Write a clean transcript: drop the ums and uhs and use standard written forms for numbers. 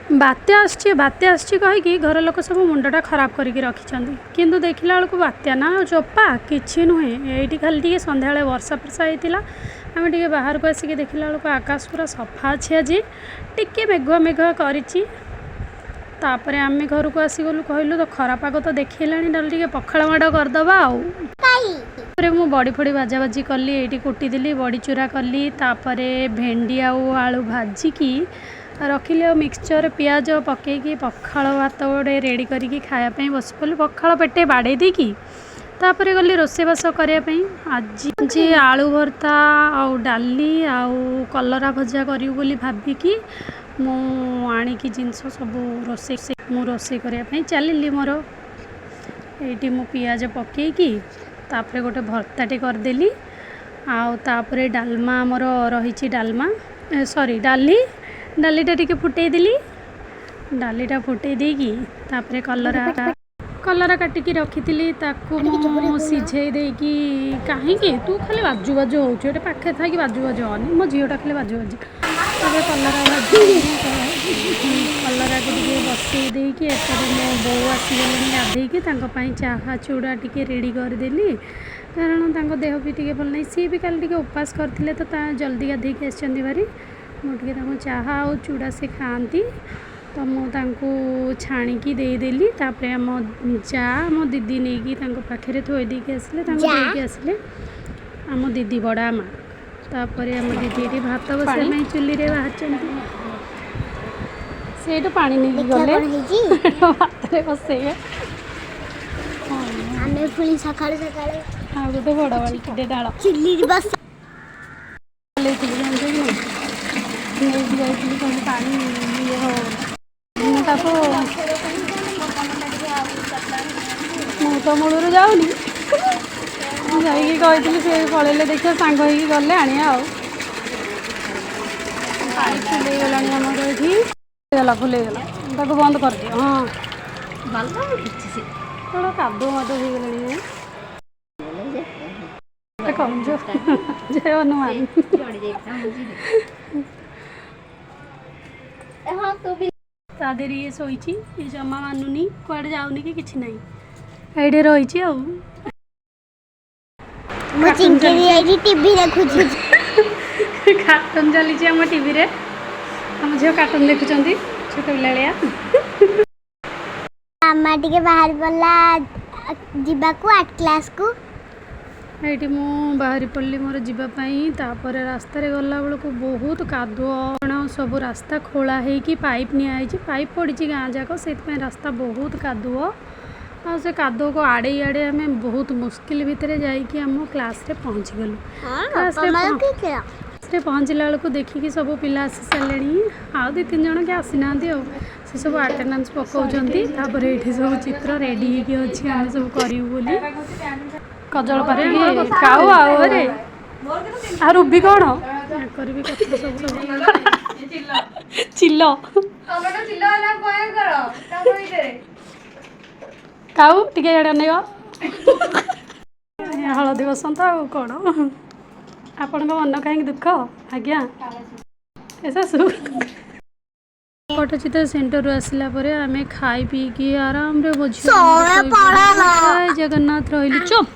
ବାତ୍ୟା ଆସୁଛି, ବାତ୍ୟା ଆସୁଛି କହିକି ଘର ଲୋକ ସବୁ ମୁଣ୍ଡଟା ଖରାପ କରିକି ରଖିଛନ୍ତି। କିନ୍ତୁ ଦେଖିଲା ବେଳକୁ ବାତ୍ୟା ନା ଚୋପା କିଛି ନୁହେଁ। ଏଇଠି ଖାଲି ଟିକେ ସନ୍ଧ୍ୟାବେଳେ ବର୍ଷା ଫର୍ଷା ହେଇଥିଲା। ଆମେ ଟିକେ ବାହାରକୁ ଆସିକି ଦେଖିଲା ବେଳକୁ ଆକାଶ ପୁରା ସଫା ଅଛି। ଆଜି ଟିକେ ମେଘୁଆ ମେଘୁଆ କରିଛି। ତାପରେ ଆମେ ଘରକୁ ଆସିଗଲୁ। କହିଲୁ ତ ଖରା ପାଗ ତ ଦେଖେଇଲାଣି, ନହେଲେ ଟିକେ ପଖାଳ ମାଡ଼ କରିଦେବା। ଆଉ ତାପରେ ମୁଁ ବଡ଼ି ଫଡ଼ି ଭାଜାଭାଜି କଲି। ଏଇଠି କୁଟିଦେଲି, ବଡ଼ି ଚୁରା କଲି। ତାପରେ ଭେଣ୍ଡି ଆଉ ଆଳୁ ଭାଜିକି ରଖିଲି ଆଉ ମିକ୍ସଚର୍ ପିଆଜ ପକେଇକି ପଖାଳ ଭାତ ଗୋଟେ ରେଡ଼ି କରିକି ଖାଇବା ପାଇଁ ବସି ପଡ଼ିଲି। ପଖାଳ ପେଟେ ବାଡ଼େଇ ଦେଇକି ତାପରେ ଗଲି ରୋଷେଇବାସ କରିବା ପାଇଁ। ଆଜି ଯେ ଆଳୁ ଭର୍ତ୍ତା ଆଉ ଡାଲି ଆଉ କଲରା ଭଜା କରିବି ବୋଲି ଭାବିକି ମୁଁ ଆଣିକି ଜିନିଷ ସବୁ ରୋଷେଇ କରିବା ପାଇଁ ଚାଲିଲି ମୋର। ଏଇଠି ମୁଁ ପିଆଜ ପକେଇକି ତାପରେ ଗୋଟେ ଭର୍ତ୍ତାଟେ କରିଦେଲି। ଆଉ ତାପରେ ଡାଲମା ଆମର ରହିଛି, ଡାଲମା, ସରି, ଡାଲି। ଡାଲିଟା ଟିକେ ଫୁଟେଇ ଦେଲି। ଡାଲିଟା ଫୁଟେଇ ଦେଇକି ତାପରେ କଲରା କାଟିକି ରଖିଥିଲି, ତାକୁ ମୁଁ ସିଝେଇ ଦେଇକି। କାହିଁକି ତୁ ଖାଲି ବାଜୁ ବାଜୁ ହେଉଛୁ? ଏଠି ପାଖରେ ଥାଇକି ବାଜୁ ବାଜୁ ହଅନି। ମୋ ଝିଅଟା ଖାଲି ବାଜୁ ବାଜୁ। ତାପରେ କଲରା ଭାଜି, କଲରାକୁ ଟିକେ ବସେଇ ଦେଇକି ଏପଟେ ମୋ ବୋଉ ଆସିଗଲେଣି ଗାଧେଇକି। ତାଙ୍କ ପାଇଁ ଚାହା ଚୁଡ଼ା ଟିକେ ରେଡ଼ି କରିଦେଲି, କାରଣ ତାଙ୍କ ଦେହ ବି ଟିକେ ଭଲ ନାହିଁ। ସିଏ ବି କାଲି ଟିକେ ଉପାସ କରିଥିଲେ ତ ତା ଜଲ୍ଦି ଗାଧେଇକି ଆସିଛନ୍ତି ଭାରି। ମୁଁ ଟିକେ ତାଙ୍କୁ ଚାହା ଆଉ ଚୁଡ଼ା, ସେ ଖାଆନ୍ତି ତ, ମୁଁ ତାଙ୍କୁ ଛାଣିକି ଦେଇଦେଲି। ତାପରେ ଆମ ଯା, ଆମ ଦିଦି ନେଇକି ତାଙ୍କ ପାଖରେ ଥୋଇ ଦେଇକି ଆସିଲେ, ତାଙ୍କୁ ଦେଇକି ଆସିଲେ ଆମ ଦିଦି, ବଡ଼ ମା। ତାପରେ ଆମ ଦିଦି ଏଠି ଭାତ ବସିବା ପାଇଁ ଚୁଲିରେ ବାହାରିଛନ୍ତି। ସେଇଠୁ ପାଣି ନେଇକି ଦେଖିବା ଗଲେ କ'ଣ ହେଇଛି। ଭାତରେ ବସେଇବେ। ଆମେ ପୁଣି ସକାଳୁ ସକାଳୁ ଆଉ ଗୋଟେ ବଡ଼ ବାଲ୍ଟିଟେ ଢାଳ। ଚୁଲିରେ ବସ ଚଲେଇଥିଲି, ଜାଣିଛ କି ନାହିଁ? ନେଇକି ଯାଇଥିଲି ସବୁ ପାଣି ଇଏ ହବ ବୋଲି। ମୁଁ ତାକୁ, ମୁଁ ତ ମୂଳରୁ ଯାଉନି। ମୁଁ ଯାଇକି କହିଥିଲି, ସେ ପଳେଇଲେ। ଦେଖିବା, ସାଙ୍ଗ ହେଇକି ଗଲେ ଆଣିବା। ଆଉ ପାଣି ଫୁଲେଇଗଲାଣି ଆମର ଏଠି। ଗଲା, ଫୁଲେଇଗଲା, ତାକୁ ବନ୍ଦ କରିଦିଅ। ହଁ, କ'ଣ କାଦୁଅ ମାଦୁଅ ହେଇଗଲାଣି। କମଜୋର। ଜୟ ହନୁମାନ। ତା ଦେହରେ ଇଏ ଶୋଇଛି। ଇଏ ଜମା ମାନୁନି, କୁଆଡ଼େ ଯାଉନି କି କିଛି ନାହିଁ, ଏଇଠି ରହିଛି। ଆଉ ମୁଁ ଚିଙ୍କିରି ଏଇଠି ଟିଭି ଦେଖୁଛି। କାର୍ଟୁନ୍ ଚାଲିଛି ଆମ ଟିଭିରେ। ଆମ ଝିଅ କାର୍ଟୁନ୍ ଦେଖୁଛନ୍ତି ଛୋଟ ପିଲାଳିଆ। ମାମା ଟିକେ ବାହାରି ପଡ଼ିଲା ଯିବାକୁ ଆର୍ଟ କ୍ଲାସ୍କୁ। ଏଇଠି ମୁଁ ବାହାରି ପଡ଼ିଲି ମୋର ଯିବା ପାଇଁ। ତାପରେ ରାସ୍ତାରେ ଗଲାବେଳକୁ ବହୁତ କାଦୁଅ, କ'ଣ ସବୁ ରାସ୍ତା ଖୋଳା ହେଇକି ପାଇପ୍ ନିଆହେଇଛି, ପାଇପ୍ ପଡ଼ିଛି ଗାଁ ଯାକ, ସେଇଥିପାଇଁ ରାସ୍ତା ବହୁତ କାଦୁଅ। ଆଉ ସେ କାଦୁଅକୁ ଆଡ଼େଇ ଆଡ଼େଇ ଆମେ ବହୁତ ମୁସ୍କିଲ ଭିତରେ ଯାଇକି ଆମ କ୍ଲାସ୍ରେ ପହଞ୍ଚିଗଲୁ। କ୍ଲାସ୍ରେ କ୍ଲାସ୍ରେ ପହଞ୍ଚିଲା ବେଳକୁ ଦେଖିକି ସବୁ ପିଲା ଆସି ସାରିଲେଣି। ଆଉ ଦୁଇ ତିନି ଜଣ କିଏ ଆସିନାହାନ୍ତି। ଆଉ ସେ ସବୁ ଆଟେଣ୍ଡାନ୍ସ ପକାଉଛନ୍ତି। ତାପରେ ଏଇଠି ସବୁ ଚିତ୍ର ରେଡ଼ି ହେଇକି ଅଛି, ଆମେ ସବୁ କରିବୁ ବୋଲି। କଜଳ ପାତି କାଉ ଆଉ ଆରେ ଆଉ ରୁବି କ'ଣ ୟାଙ୍କର ବି କଥା ସବୁ ସବୁ ଚିଲ। ତମେ ଚିଲ ହେଲା ଭୟଙ୍କର ତାଙ୍କ ଭିତରେ। କାଉ ଟିକେ ଇଆଡ଼େ ଅନେଇବ। ହଳଦୀ ବସନ୍ତ ଆଉ କ'ଣ? ଆପଣଙ୍କ ମନ କାହିଁକି ଦୁଃଖ ଆଜ୍ଞା? ଏ ଶାଶୁ। ପଟ୍ଟଚିତ୍ର ସେଣ୍ଟରରୁ ଆସିଲା ପରେ ଆମେ ଖାଇ ପିଇକି ଆରାମରେ ମୋ ଝିଅ ଶୋଇପଡ଼ିଲ। ଜୟ ଜଗନ୍ନାଥ। ରହିଲି। ଚୁପ୍।